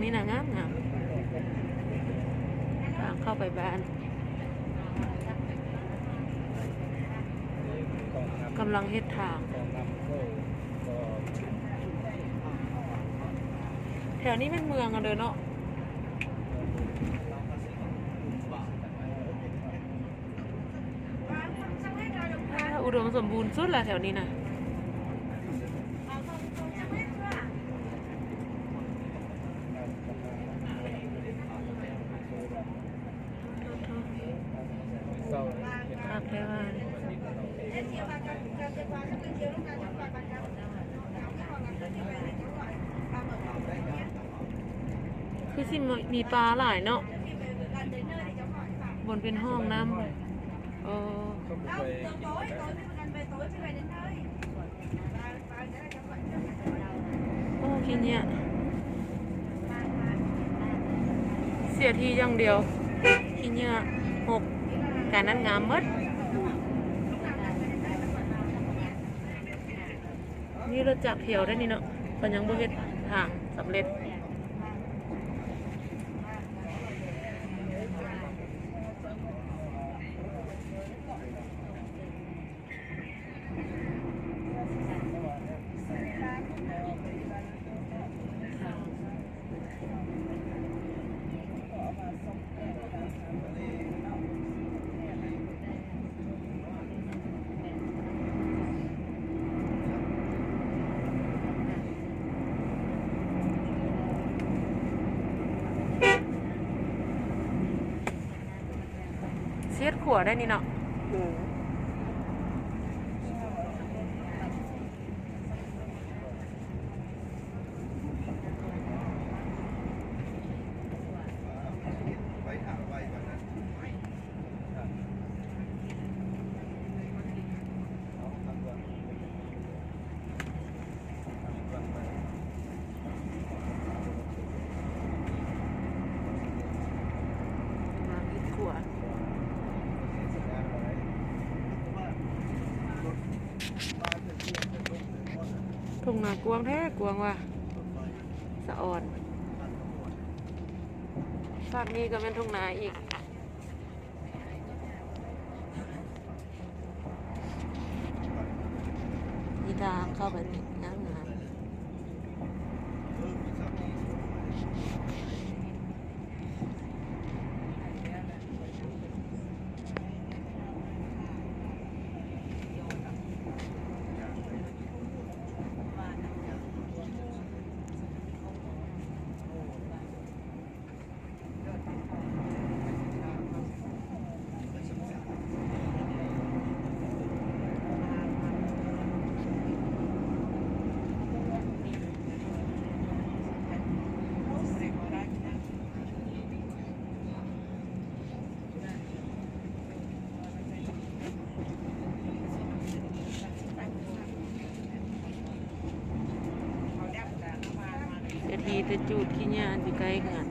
ນີ້ນະ ງາມໆ ທາງເຂົ້າໄປບ້ານ ກຳລັງເຮັດທາງ. ແຖວນີ້ແມ່ນເມືອງເດີເນາະ. ອ່າ ອຸດົມສົມບູນສຸດລະແຖວນີ້ນະ. ຄັກແທ້ວ່າ. ຄືຊິມີປາຫຼາຍເນາະ ບ່ອນເປັນຫ້ອງນ້ຳ. ເອີ ໂອ້ ຂີ້ເຫຍື້ອ ເສຍທີ່ຢ່າງດຽວ ຂີ້ເຫຍື້ອຫົກ. ການນັ້ນງາມໝົດ. ມີລົດຈັກທ່ຽວໄດ້ນີ້ເນາະ ເພິ່ນຍັງບໍ່ເຮັດທາງສຳເລັດ. ເສຍດຂົວໄດ້ນີ້ເນາະ. ເອີ. ທົ່ງນາກວ້າງແທ້ ກວ້າງວ່າ ສະອອນ. ຟາກນີ້ກໍແມ່ນທົ່ງນາອີກ. ມີທາງເຂົ້າໄປນີ້ງາມໆ. ເສຍທີແຕ່ຈູດຂີ້ເຫຍື້ອຢູ່ໃກ້ເຮືອນ.